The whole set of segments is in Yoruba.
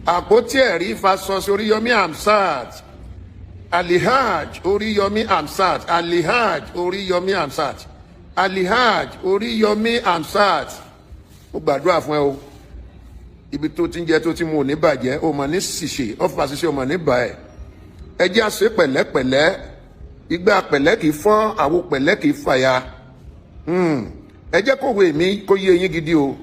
Àpótí Ẹ̀rí versus Oríyọmí Hamzat, Alhaji Oríyọmí Hamzat, Alhaji Oríyọmí Hamzat, Alhaji Oríyọmí Hamzat, ó gbàdúrà fún ẹ o. Ibi tó ti ń jẹ tó ti mú ò ní bàjẹ́. Ó mọ̀ ní ṣìṣe ọ̀fà ṣiṣẹ́, ó mọ̀ ní bà ẹ̀. Ẹ jẹ́ àṣẹ pẹ̀lẹ́pẹ̀lẹ́. Ìgbà pẹ̀lẹ́ kì í fọ́, àwo pẹ̀lẹ́ kì í fàya. Ẹ jẹ́ kó wo èmi kó yé eyín gidi o.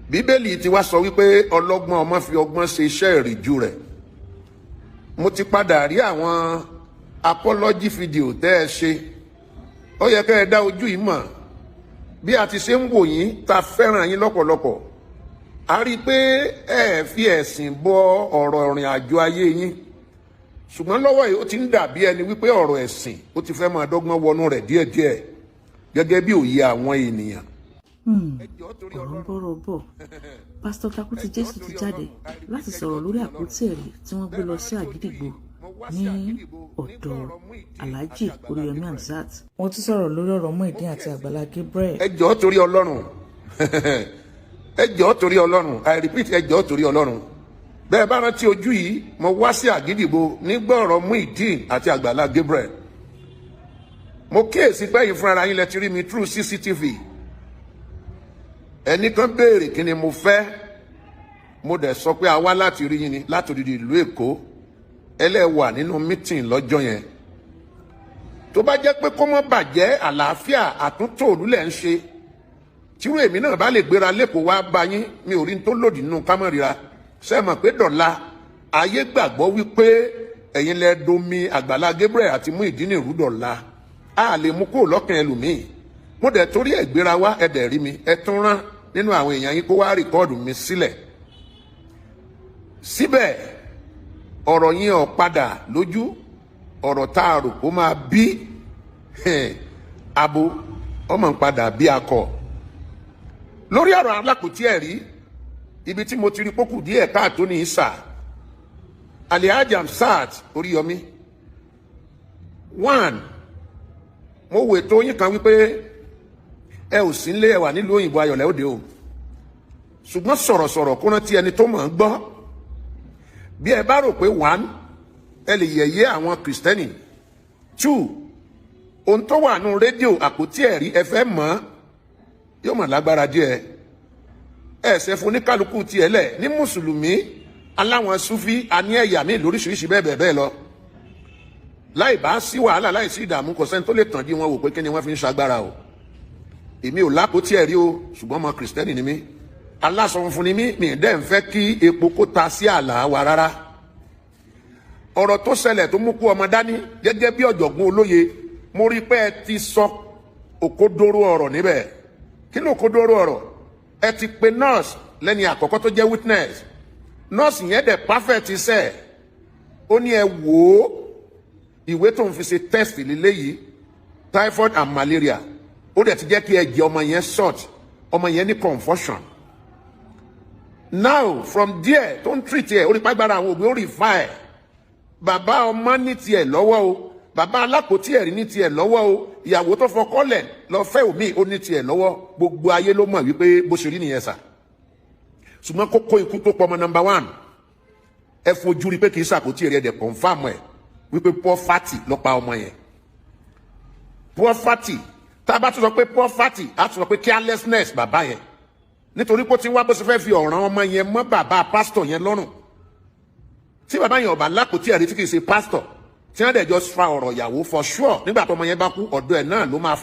Bíbélì ti wá sọ wípé ọlọ́gbọ́n ọmọ fi ọgbọ́n ṣe iṣẹ́ ìrìjú rẹ̀. Mo ti padà rí àwọn apology video tẹ́ ẹ ṣe. Ó yẹ kẹ́ ẹ dá ojú yìí mọ̀. Bí a ti ṣe ń wò yín, ta fẹ́ràn yín lọ́pọ̀lọpọ̀. A rí i pé ẹ fi ẹ̀sìn bọ ọ̀rọ̀ ìrìn àjò ayé yín, ṣùgbọ́n lọ́wọ́ yìí, ó ti ń dàbí ẹni wípé ọ̀rọ̀ ẹ̀sìn ó ti fẹ́ máa dọ́gbọ́n wọnú rẹ̀ díẹ̀díẹ̀, gẹ́gẹ́ bí òye àwọn ènìyàn. Ọ̀rọ̀ ń bọ̀rọ̀ bọ̀. Pásítọ̀ Takuti Jésù ti jáde láti sọ̀rọ̀ lórí àpótí ẹ̀rí tí wọ́n gbé lọ sí Àgídìgbò ní ọ̀dọ̀ Alhaji Oríyọmí Hamzat. Wọ́n tún sọ̀rọ̀ lórí ọ̀rọ̀ Muyideen àti Àgbàlá Gabriel. Ẹ jọ̀ọ́ torí Ọlọ́run, ẹ jọ̀ọ́ torí Ọlọ́run, I repeat, ẹ jọ̀ọ́ torí Ọlọ́run. Bẹ́ẹ̀ bá rántí ojú yìí, mo wá sí Àgídìgbò nígbà ọ̀rọ̀ Muyideen àti Àgbàlá Gabriel. Mo kíyèsí pé ẹ̀yin fúnra yín lẹ ti rí mi through CCTV. Ẹnì kan béèrè kí ni mo fẹ́. Mo dẹ̀ sọ pé a wá láti rí yín ni láti odidi ìlú Èkó. Ẹlẹ́wà nínú meeting lọ́jọ́ yẹn. Tó bá jẹ́ pé kó mọ́ bàjẹ́, àlàáfíà, àtúntò òlúlẹ̀ ń ṣe, tírú èmi náà bá lè gbéra lẹ́kọ̀ọ́ wá bá yín, mi ò rí ní tó lòdì nínú kámọ́rira. Ṣé mọ̀ pé dọ̀la ayé gbàgbọ́ wípé ẹ̀yin lẹ domi Àgbàlá Gabriel àti Muyideen rú dọ̀la, a lè mú kó lọ́kàn ẹlòmíì. Mo dẹ̀ torí ẹ̀ gbéra wá. Ẹ dẹ̀ rí mi, ẹ tún rán nínú àwọn èèyàn yín kó wá record mi sílẹ̀. Síbẹ̀, ọ̀rọ̀ yín ò padà lójú. Ọ̀rọ̀ tá a rò kó máa bí abo, ọmọ ń padà bí akọ. Lórí ọ̀rọ̀ alákòótí ẹ̀rí, ibi tí mo ti rí pókù díẹ̀ káàtó ní ìsà Alhaji Hamzat Oríyọmí one, mo wò ètò yín kan wípé ẹ ò sí nílé, ẹ wà nílùú òyìnbó, ayọ̀lẹ̀ òde o. Ṣùgbọ́n sọ̀rọ̀sọ̀rọ̀ kó rántí ẹni tó mọ̀ ń gbọ́. Bí ẹ bá rò pé, one, ẹ lè yẹ̀yẹ́ àwọn Kìrìsìtẹ́nì, two, ohun tó wà nù rédíò àpótí ẹ̀rí, ẹ fẹ́ mọ̀ yóò mọ̀ lágbára díẹ̀. Ẹ ṣe fún oníkálukú tiẹ̀ lẹ̀ ní Mùsùlùmí, aláwọn Sufi, àní ẹ̀yà míì lóríṣiríṣi, bẹ́ẹ̀ bẹ́ẹ̀ bẹ́ẹ̀ lọ. Láì bá sí wàhálà, láì sí ìdààmú, kò sẹ́ni tó lè tàn jí wọn wò pé kí ni wọ́n fi ń ṣagbára o. Èmi ò lápótí ẹ̀rí o, ṣùgbọ́n ọmọ Kìrìsìtẹ́nì ni mí, aláṣọ funfun ni mí. Mi dẹ́ ń fẹ́ kí epo kó ta sí àlà wa rárá. Ọ̀rọ̀ tó ṣẹlẹ̀ tó mú kú ọmọ dání, gẹ́gẹ́ bí ọ̀jọ̀gbọ́n olóye, mo rí pé ẹ ti sọ òkodoro ọ̀rọ̀ níbẹ̀. Kí ló òkodoro ọ̀rọ̀? Ẹ ti pe nurse lẹ́ni àkọ́kọ́ tó jẹ́ witness. Nurse yẹn dẹ̀ perfect iṣẹ́. Ó ní ẹ wò ó, ìwé tó ń fi ṣe test lílé yìí, typhoid and malaria. Ó dẹ̀ ti jẹ́ kí ẹ̀jẹ̀ ọmọ yẹn short, ọmọ yẹn ní confusion. Now, from there tó ń treat ẹ̀, ó rí pàgbára àwọn òbí, ó rí fa ẹ̀. Bàbá ọmọ ní tiẹ̀ lọ́wọ́ o, bàbá alákòótí ẹ̀rí ní tiẹ̀ lọ́wọ́ o, ìyàwó tó fọkọ́lẹ̀ lọ fẹ́ òmíì, ó ní tiẹ̀ lọ́wọ́. Gbogbo ayé ló mọ̀ wípé bó ṣe rí nìyẹn sà. Ṣùgbọ́n kókó ikú tó pọmọ number one, ẹ fojú rí pé kì í ṣàkótí ẹ̀rí, ẹ̀ dẹ̀ confirm ẹ̀ wípé poverty ló pa ọmọ yẹn. Poverty, tá a bá tún sọ pé poverty, á tún sọ pé carelessness bàbá yẹn, nítorí pé ó ti wá bó ṣe fẹ́ fi ọ̀ràn ọmọ yẹn mọ́ bàbá pásítọ̀ yẹn lọ́rùn. Tí bàbá yẹn ọba lápòtí ẹ̀rí, tí kì í ṣe pásítọ̀, tí wọ́n dẹ̀ jọ fa ọ̀rọ̀ ìyàwó, for sure, nígbà tó ọmọ yẹn bá kú, ọ̀dọ̀ ẹ̀ náà ló máa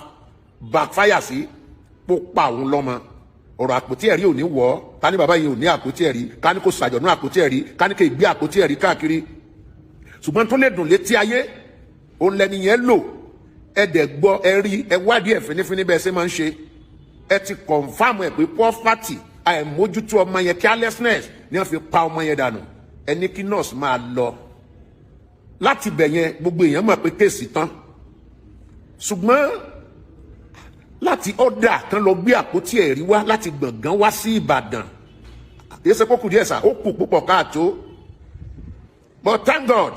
backfire sí kó pa òun lọ́mọ. Ọ̀rọ̀ àpótí ẹ̀rí ò ní wọ̀ ọ́. Ká ní bàbá yẹn ò ní àpótí ẹ̀rí, ká ní kó ṣàjọ̀nú àpótí ẹ̀rí, ká ní kó gbé àpótí ẹ̀rí káàkiri, ṣùgbọ́n tó lè dùn létí ayé òun lẹni yẹn lò. Ẹ dẹ̀ gbọ́, ẹ rí, ẹ wádìí ẹ̀ fínífíní bẹ́ẹ̀ ṣe máa ń ṣe. Ẹ ti confirm ẹ pé poverty, àìmójútó ọmọ yẹn, carelessness ni wọ́n fi pa ọmọ yẹn dànù. Ẹ ní kí nurse máa lọ. Láti bẹ̀ yẹn, gbogbo èèyàn mọ̀ pé case tán. Ṣùgbọ́n láti ọ̀dà kan lọ gbé àpótí ẹ̀rí wá láti Gbọ̀ngàn wá sí Ìbàdàn, kìí ṣe kókù díẹ̀ sà, ó kù púpọ̀ káàtó. But thank God,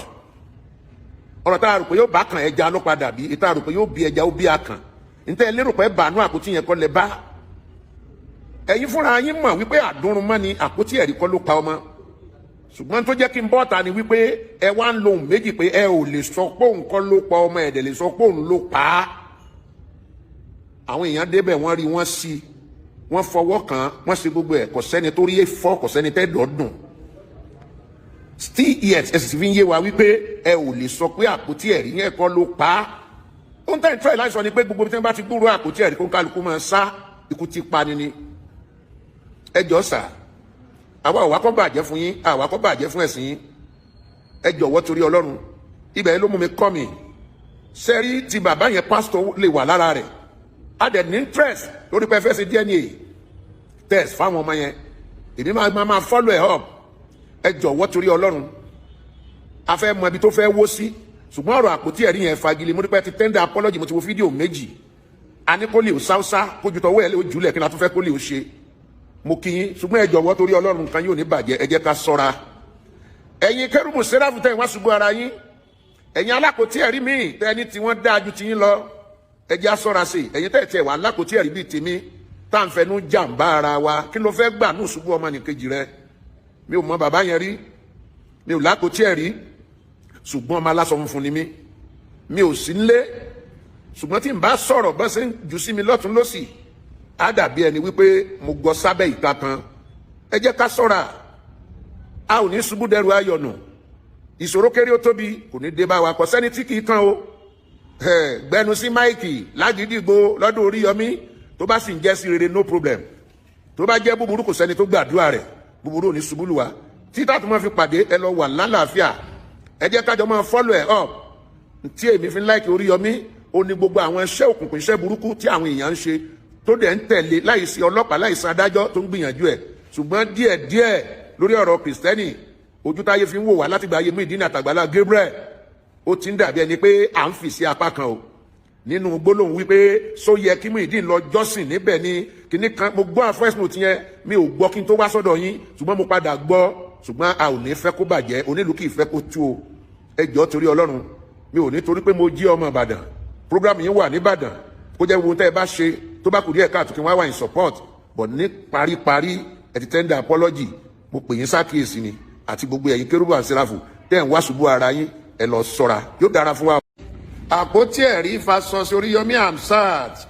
ọ̀rọ̀ tá a rò pé yóò bá kàn ẹja ló padà bí ìta rò pé yóò bí ẹja, ó bí akàn. Níta ẹ lérò pé bàánú àpótí yẹn kọ́ lẹ bá. Ẹ̀yin fúnra yín mọ̀ wípé àdúrún mọ́ ni àpótí ẹ̀rí kọ́ ló pa ọmọ. Ṣùgbọ́n tó jẹ́ kí n bọ́ta ni wípé ẹ wá ń lo ohun méjì, pé ẹ ò lè sọ pé òun kọ́ ló pa ọmọ, ẹ̀dẹ̀ lè sọ pé òun ló pa á. Àwọn èèyàn débẹ̀, wọ́n rí, wọ́n sí, wọ́n fọwọ́ kàn án, wọ́n ṣe gbogbo ẹ̀. Kò sẹ́ni tó rí fọ́, kò sẹ́ni tẹ́ dọ̀ọ́dùn. Still yet, ẹ sì fi ń yé wa wípé ẹ ò lè sọ pé àpótí ẹ̀rí yẹn kọ́ ló pa á. Ohun tẹ́ ń tọ́ ẹ̀ láì sọ ni pé gbogbo tí wọ́n bá ti gbúròó àpótí ẹ̀rí, kó ń kálukú máa sá, ikú ti pa ni ni. Ẹ jọ sà, àwa ò wá kọ́ bàjẹ́ fún yín, àwa kọ́ bàjẹ́ fún ẹ̀sìn yín. Ẹ jọ̀wọ́, torí Ọlọ́run, ibẹ̀ ló mú mi kọ́ mi sẹ́rí ti bàbá yẹn. Pásítọ̀ lè wà lára rẹ̀. A dẹ̀ ní interest lórí pé ẹ fẹ́ ṣe DNA test fáwọn ọmọ yẹn. Èmi máa follow ẹ̀ up. Ẹ jọ̀wọ́, torí Ọlọ́run, a fẹ́ mọ ibi tó fẹ́ wó sí. Ṣùgbọ́n ọ̀rọ̀ àpótí ẹ̀rí yẹn, fagilé. Mo dúpẹ́ ti tender apology. Mo ti wo fídíò méjì. A ní kó lè sáúsá kójú tọwọ́ ẹ̀ lè jùlẹ̀. Kí n la tún fẹ́ kó lè ṣe? Mo kí yín, ṣùgbọ́n ẹ jọ̀wọ́, torí Ọlọ́run, nǹkan yóò ní bàjẹ́. Ẹ jẹ́ ká ṣọ́ra. Ẹ̀yin kérúbù sẹ́ráfù tẹ̀ wá ṣubú ara yín, ẹ̀yin alákòótí ẹ̀rí míì tẹ́ ẹni tí wọ́n dáa ju tiyín lọ, ẹ jẹ́ á ṣọ́ra sí i. Ẹ̀yin tẹ́ tiẹ̀ wà alákòótí ẹ̀rí bíi tèmi tá à ń fẹnu jàǹbá ara wa, kí ló fẹ́ gbà ní ìṣubú ọmọnìkejì rẹ? Mi ò mọ bàbá yẹn rí, mi ò lákòótí ẹ̀rí, ṣùgbọ́n ọmọ aláṣọ funfun ni mí. Mi ò sí nílé, ṣùgbọ́n tí n bá sọ̀rọ̀, bá ṣe ń jù sí mi lọ́tún lọ́sì, á dàbí ẹni wípé mo gọ sábẹ́ ìka kan. Ẹ jẹ́ ká ṣọ́ra. A ò ní ṣubú dẹrù ayọ̀nù. Ìṣòro kéré ó tóbi kò ní dé bá wa. Kò sẹ́ni tí kì í kan o. Gbẹnu sí máìkì lágídígbò lọ́dún Oríyọmí, tó bá sì ń jẹ́ sí rere, no problem. Tó bá jẹ́ búburú, kò sẹ́ni tó gbàdúrà rẹ̀. Búburú ò ní ṣubú lù wá. Títà tó máa fi pàdé, ẹ lọ wà lálàáfíà. Ẹ jẹ́ kájọ máa follow ẹ̀ up. Tí èmi fi ń like Oríyọmí, ó ní gbogbo àwọn iṣẹ́ òkùnkùn, iṣẹ́ burúkú tí àwọn èèyàn ń ṣe, tó dẹ̀ ń tẹ̀lé láìsí ọlọ́pàá, láìsí adájọ́ tó ń gbìyànjú ẹ̀. Ṣùgbọ́n díẹ̀díẹ̀ lórí ọ̀rọ̀ Kìrìsìtẹ́nì, ojú táyé fi ń wò wá láti gba ayé Muyideen àtàgbàlá Gabriel, ó ti ń dàbí ẹni pé à ń fì sí apá kan o, nínú gbólóhùn wípé só yẹ kí Muyideen lọ jọ́sìn níbẹ̀ ni kíní kan. Mo gbọ́ first note yẹn, mi ò gbọ́ kí n tó wá sọ́dọ̀ yín, ṣùgbọ́n mo padà gbọ́. Ṣùgbọ́n a ò ní fẹ́ kó bàjẹ́, onílù kì í fẹ́ kó tú o. Ẹ jọ̀ọ́, torí Ọlọ́run, mi ò ní torí pé mo jí ọmọ Ìbàdàn, program yín wà nìbàdàn, kó jẹ́ gbogbo tẹ́ ẹ bá ṣe tó bá kù díẹ̀ káàtó, kí wọ́n wà in support. But ní paríparí, ẹ ti tender apology. Mo pè yín sákìyèsí ni, àti gbogbo ẹ̀yin kérúbù àti sẹ́ráfù tẹ́ ẹ̀ ń wá ṣubú ara yín, ẹ lọ ṣọ́ra, yóò dára fún wa. Àpótí ẹ̀rí fasọsí Oríyọmí Hamzat,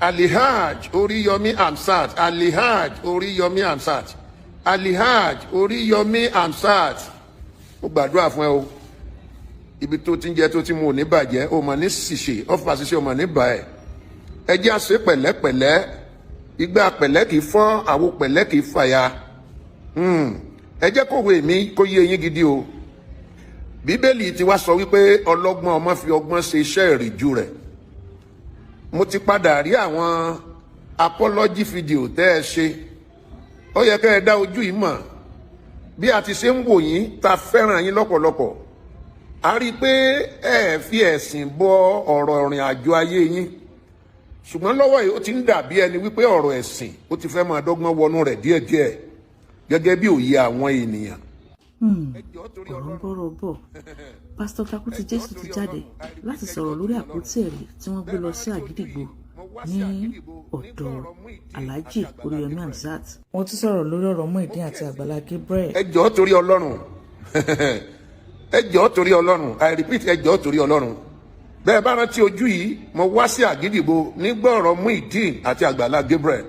Alihaj Oríyọmí Hamzat, Alihaj Oríyọmí Hamzat, Alihaj Oríyọmí Hamzat, ó gbàdúrà fún ẹ o. Ibi tó ti ń jẹ tó ti mú ò ní bàjẹ́. O mọ̀ ní ṣìṣe ọ̀fà ṣiṣẹ́, o mọ̀ ní bà ẹ̀. Ẹ jẹ́ àṣẹ pẹ̀lẹ́pẹ̀lẹ́. Igbá pẹ̀lẹ́ kì í fọ́, àwo pẹ̀lẹ́ kì í fàya. Ẹ jẹ́ kó wo èmi kó yé eyín gidi o. Bíbélì ti wá sọ wípé ọlọ́gbọ́n ọmọ fi ọgbọ́n ṣe iṣẹ́ ìrìjú rẹ̀. Mo ti padà rí àwọn apology video tẹ́ ẹ ṣe. Ó yẹ kẹ́ ẹ dá ojú yìí mọ̀. Bí a ti ṣe ń wò yín, ta fẹ́ràn yín lọ́pọ̀lọpọ̀, a rí i pé ẹ fi ẹ̀sìn bọ ọ̀rọ̀ ìrìn àjò ayé yín. Ṣùgbọ́n lọ́wọ́ yìí, ó ti ń dàbí ẹni wípé ọ̀rọ̀ ẹ̀sìn ó ti fẹ́ máa dọ́gbọ́n wọnú rẹ̀ díẹ̀díẹ̀, gẹ́gẹ́ bí òye àwọn ènìyàn. Ọ̀rọ̀ ń bọ̀rọ̀ bọ̀. Pásítọ̀ Takuti Jésù ti jáde láti sọ̀rọ̀ lórí àpótí ẹ̀rí tí wọ́n gbé lọ sí Àgídìgbò ní ọ̀dọ̀ Alhaji Oríyọmí Hamzat. Wọ́n tún sọ̀rọ̀ lórí ọ̀rọ̀ Muyideen àti Àgbàlá Gabriel. Ẹ jọ̀ọ́, torí Ọlọ́run, ẹ jọ̀ọ́, torí Ọlọ́run, I repeat, ẹ jọ̀ọ́, torí Ọlọ́run. Bẹ́ẹ̀ bá rántí ojú yìí, mo wá sí Àgídìgbò nígbà ọ̀rọ̀ Muyideen àti Àgbàlá Gabriel.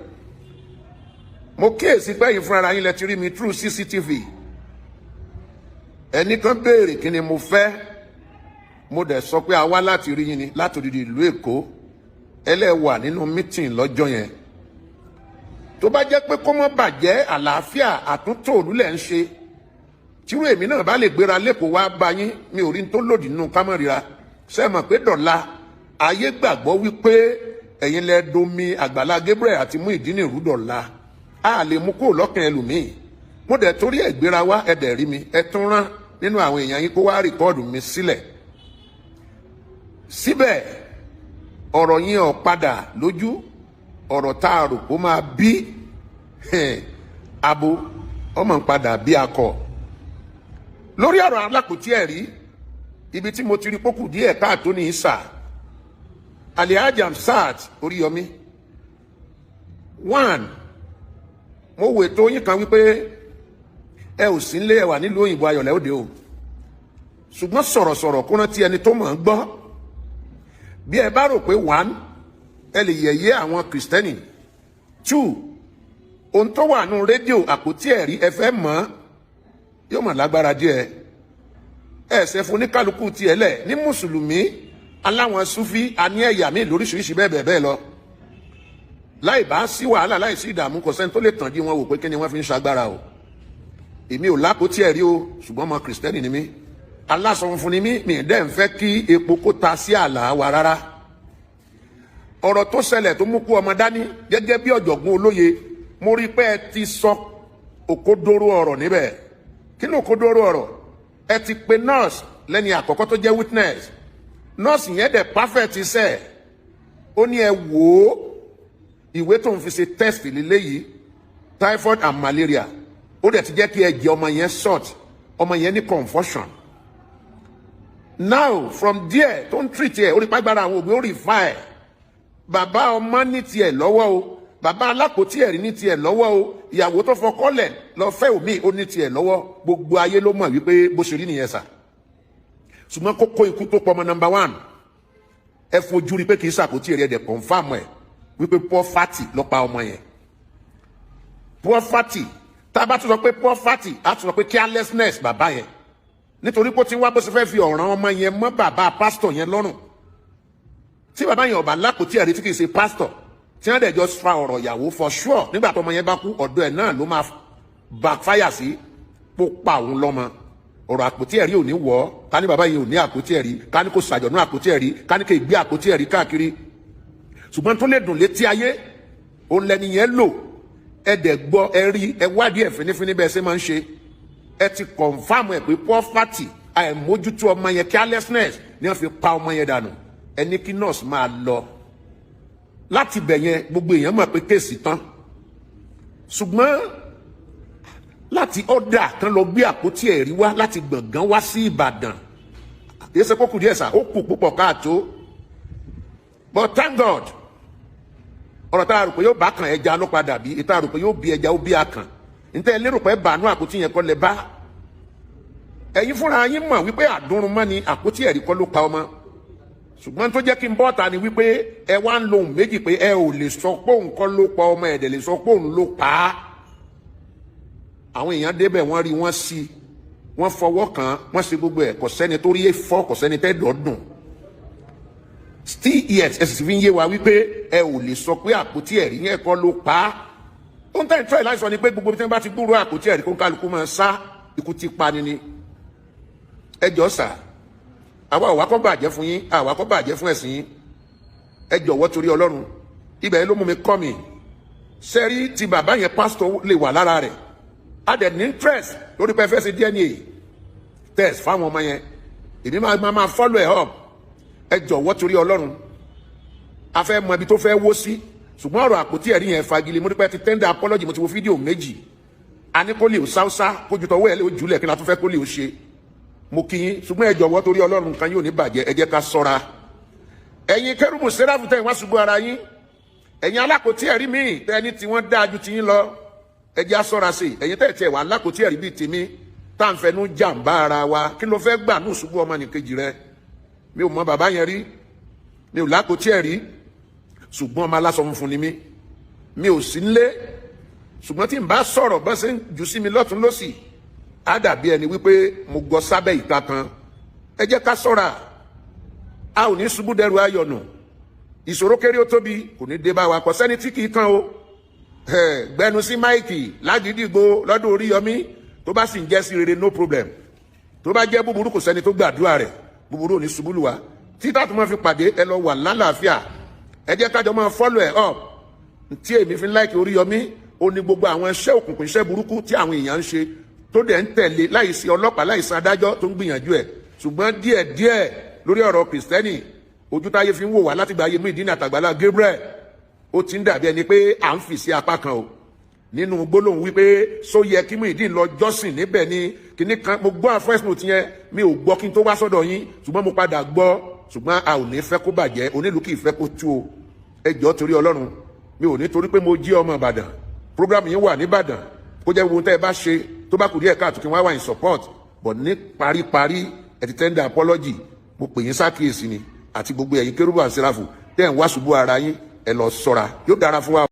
Mo kíyèsí pé ẹ̀yin fúnra yín lẹ ti rí mi through CCTV. Ẹnì kan béèrè kí ni mo fẹ́. Mo dẹ̀ sọ pé a wá láti rí yín ni láti odidi ìlú Èkó. Ẹlẹ́wà nínú meeting lọ́jọ́ yẹn. Tó bá jẹ́ pé kó mọ́ bàjẹ́, àlàáfíà, àtúntò òlúlẹ̀ ń ṣe, tírú èmi náà bá lè gbéra lẹ́kọ̀ọ́ wá bá yín, mi ò rí ní tó lòdì nínú kámọ́rira. Ṣé mọ̀ pé dọ̀la ayé gbàgbọ́ wípé ẹ̀yin lẹ domi Àgbàlá Gabriel àti Muyideen rú dọ̀la, a lè mú kó lọ́kàn ẹlòmíì. Mo dẹ̀ torí ẹ̀ gbéra wá, ẹ dẹ̀ rí mi, ẹ tún rán nínú àwọn èèyàn yín kó wá record mi sílẹ̀. Síbẹ̀ ọ̀rọ̀ yín ò padà lójú ọ̀rọ̀ tá a rò kó máa bí abo, ọmọ ń padà bí akọ. Lórí ọ̀rọ̀ alákòótí ẹ̀rí, ibi tí mo ti rí pókù díẹ̀ káàtó ní ìsà Alhaji Hamzat Oríyọmí one, mo wò ètò yín kan wípé Ẹ ò sí nílé, ẹ wà nílùú òyìnbó, ayọ̀lẹ́ òde o. Ṣùgbọ́n sọ̀rọ̀sọ̀rọ̀ kó rántí ẹni tó mọ̀ ń gbọ́. Bí ẹ bá rò pé, one, ẹ lè yẹ̀yẹ́ àwọn Kìrìsìtẹ́nì, two, ohun tó wà nù rédíò àpótí ẹ̀rí, ẹ fẹ́ mọ̀ yóò mọ̀ lágbára díẹ̀. Ẹ ṣe fún oníkálukú tiẹ̀ lẹ̀ ní Mùsùlùmí, aláwọn Sufi, àní ẹ̀yà míì lóríṣiríṣi, bẹ́ẹ̀ bẹ́ẹ̀ bẹ́ẹ̀ lọ. Láì bá sí wàhálà, láì sí ìdààmú, kò sẹ́ni tó lè tàn jí wọn wò pé kí ni wọ́n fi ń ṣagbára o. Èmi ò lápótí ẹ̀rí o, ṣùgbọ́n ọmọ Kìrìsìtẹ́nì ni mí, aláṣọ funfun ni mí. Mi dẹ́ ń fẹ́ kí epo kó ta sí àlà wa rárá. Ọ̀rọ̀ tó ṣẹlẹ̀ tó mú kú ọmọ dání, gẹ́gẹ́ bí ọ̀jọ̀gbọ́n olóye, mo rí pé ẹ ti sọ òkodoro ọ̀rọ̀ níbẹ̀. Kí ni òkodoro ọ̀rọ̀? Ẹ ti pe nurse lẹ́ni àkọ́kọ́ tó jẹ́ witness. Nurse yẹn dẹ̀ perfect iṣẹ́. Ó ní, ẹ wò ó, ìwé tó ń fi ṣe test lílé yìí, typhoid and malaria. Ó dẹ̀ ti jẹ́ kí ẹ̀jẹ̀ ọmọ yẹn short, ọmọ yẹn ní confusion. Now, from there tó ń treat ẹ̀, ó rí pàgbára àwọn òbí, ó rí fa ẹ̀. Bàbá ọmọ ní tiẹ̀ lọ́wọ́ o, bàbá alákòótí ẹ̀rí ní tiẹ̀ lọ́wọ́ o, ìyàwó tó fọkọ́lẹ̀ lọ fẹ́ òmíì, ó ní tiẹ̀ lọ́wọ́. Gbogbo ayé ló mọ̀ wípé bó ṣe rí nìyẹn sà. Ṣùgbọ́n kókó ikú tó pọmọ number one, ẹ fojú rí pé kì í ṣàkótí ẹ̀rí, ẹ̀ dẹ̀ confirm ẹ̀ wípé poverty ló pa ọmọ yẹn. Poverty, tá a bá tún sọ pé poverty, á tún sọ pé carelessness bàbá yẹn, nítorí pé ó ti wá bó ṣe fẹ́ fi ọ̀ràn ọmọ yẹn mọ́ bàbá pásítọ̀ yẹn lọ́rùn. Tí bàbá yẹn ọba lákòótí ẹ̀rí, tí kì í ṣe pásítọ̀, tí wọ́n dẹ̀ jọ fa ọ̀rọ̀ ìyàwó, for sure, nígbà tó ọmọ yẹn bá kú, ọ̀dọ̀ ẹ̀ náà ló máa backfire sí kó pa òun lọ́mọ. Ọ̀rọ̀ àpótí ẹ̀rí ò ní wọ̀ ọ́. Ká ní bàbá yẹn ò ní àpótí ẹ̀rí, ká ní kò ṣàjọ̀nú àpótí ẹ̀rí, ká ní kò gbé àpótí ẹ̀rí káàkiri, ṣùgbọ́n tó lè dùn létí ayé òun lẹni yẹn lò. Ẹ dẹ̀ gbọ́, ẹ rí, ẹ wádìí ẹ̀ fínífíní bẹ́ẹ̀ ṣe máa ń ṣe. Ẹ ti confirm ẹ pé poverty, àìmójútó ọmọ yẹn, carelessness ni wọ́n fi pa ọmọ yẹn dànù. Ẹ ní kí nurse máa lọ láti bẹ̀ yẹn. Gbogbo èèyàn mọ̀ pé case tán. Ṣùgbọ́n láti ọ̀dà kan lọ gbé àpótí ẹ̀rí wá láti Gbọ̀ngàn wá sí Ìbàdàn, kìí ṣe kókù díẹ̀ sà, ó kù púpọ̀ káàtó. But thank God, ọ̀rọ̀ tá a rò pé yóò bá kàn ẹja ló padà bí ìta rò pé yóò bí ẹja, ó bí akàn. Níta ẹ lérò pé bàánú àpótí yẹn kọ́ lẹ bá. Ẹ̀yin fúnra yín mọ̀ wípé àdúrún mọ́ ni àpótí ẹ̀rí kọ́ ló pa ọmọ. Ṣùgbọ́n tó jẹ́ kí n bọ́ ta ni wípé ẹ wá ń lo ohun méjì, pé ẹ ò lè sọ pé òun kọ́ ló pa ọmọ, ẹ̀dẹ̀ lè sọ pé òun ló pa á. Àwọn èèyàn débẹ̀, wọ́n rí, wọ́n sí, wọ́n fọwọ́ kàn, wọ́n ṣe gbogbo ẹ̀. Kò sẹ́ni tó rí fọ́, kò sẹ́ni tẹ́ dọ̀ọ́dùn. Still yet, ẹ sì fi ń yé wa wípé ẹ ò lè sọ pé àpótí ẹ̀rí yẹn kọ́ ló pa á. Ohun tẹ́ ń tọ́ ẹ̀ láì sọ ni pé gbogbo bí wọ́n bá ti gbúròó àpótí ẹ̀rí, kó ń kálukú máa sá, ikú ti pa ni ni. Ẹ jọ sà, àwa ò wá kọ́ bàjẹ́ fún yín, àwa kọ́ bàjẹ́ fún ẹ̀sìn yín. Ẹ jọ̀wọ́, torí Ọlọ́run, ibẹ̀ ló mú mi kọ́ mi sẹ́rí ti bàbá yẹn, pásítọ̀ lè wà lára rẹ̀. A dẹ̀ ní interest lórí pé ẹ fẹ́ ṣe DNA test fáwọn ọmọ yẹn. Èmi máa follow ẹ̀ up. Ẹ jọ̀wọ́, torí Ọlọ́run, a fẹ́ mọ ibi tó fẹ́ wó sí. Ṣùgbọ́n ọ̀rọ̀ àpótí ẹ̀rí yẹn, fagilé. Mo dúpẹ́ ti tender apology. Mo ti wo fídíò méjì. A ní kó lè sáúsá kójú tọwọ́ ẹ̀ lè jùlẹ̀, kí n la tún fẹ́ kó lè ṣe? Mo kí yín, ṣùgbọ́n ẹ jọ̀wọ́, torí Ọlọ́run, kan yóò ní bàjẹ́. Ẹ jẹ́ ká ṣọ́ra. Ẹ̀yin Kérúbù Séráfù tẹ̀ wá ṣubú ara yín, ẹ̀yin alákòótí ẹ̀rí míì tẹ́ ẹni tí wọ́n dáa ju tiyín lọ, ẹ jẹ́ á ṣọ́ra sí i. Ẹ̀yin tẹ́ tiẹ̀ wà alákòótí ẹ̀rí bíi tèmi tá à ń fẹnu jàǹbá ara wa, kí ló fẹ́ gbà ní ìṣubú ọmọnìkejì rẹ? Mi ò mọ bàbá yẹn rí, mi ò lákòótí ẹ̀rí, ṣùgbọ́n ọmọ aláṣọ funfun ni mí. Mi ò sí nílé, ṣùgbọ́n tí n bá sọ̀rọ̀, bá ṣe ń jù sí mi lọ́tún lọ́sì, á dàbí ẹni wípé mo gọ sábẹ́ ìta kan. Ẹ jẹ́ ká ṣọ́ra. A ò ní ṣubú dẹrù ayọ̀nù. Ìṣòro kéré ó tóbi kò ní dé bá wa. Kò sẹ́ni tí kì í kan o. Gbẹnu sí máìkì lágídígbò lọ́dún Oríyọmí, tó bá sì ń jẹ́ sí rere, no problem. Tó bá jẹ́ búburú, kò sẹ́ni tó gbàdúrà rẹ̀. Búburú ò ní ṣubú lù wá. Títà tó máa fi pàdé, ẹ lọ wà lálàáfíà. Ẹ jẹ́ kájọ máa follow ẹ̀ up. Tí èmi fi ń like Oríyọmí, ó ní gbogbo àwọn iṣẹ́ òkùnkùn, iṣẹ́ burúkú tí àwọn èèyàn ń ṣe, tó dẹ̀ ń tẹ̀lé láìsí ọlọ́pàá, láìsí adájọ́ tó ń gbìyànjú ẹ̀. Ṣùgbọ́n díẹ̀díẹ̀ lórí ọ̀rọ̀ Kìrìsìtẹ́nì, ojú táyé fi ń wò wá láti gba ayé Muyideen àtàgbàlá Gabriel, ó ti ń dàbí ẹni pé à ń fì sí apá kan o, nínú gbólóhùn wípé só yẹ kí Muyideen lọ jọ́sìn níbẹ̀ ni kìnnì kan. Mo gbọ́ first note yẹn, mi ò gbọ́ kí n tó wá sọ́dọ̀ yín, ṣùgbọ́n mo padà gbọ́. Ṣùgbọ́n a ò ní fẹ́ kó bàjẹ́, onílù kì í fẹ́ kó tú o. Ẹ jọ̀ọ́, torí Ọlọ́run, mi ò ní torí pé mo jí ọmọ Ìbàdàn, program yín wà nìbàdàn. Kó jẹ́ gbogbo tẹ́ ẹ bá ṣe tó bá kù díẹ̀ káàtó, kí wọ́n wà in support. But ní paríparí, ẹ ti tender apology. Mo pè yín sákìyèsí ni, àti gbogbo ẹ̀yin kérúbù àti sẹ́ráfù tẹ́ ẹ̀ ń wá ṣubú ara yín, ẹ lọ ṣọ́ra. Yóò dára fún wa.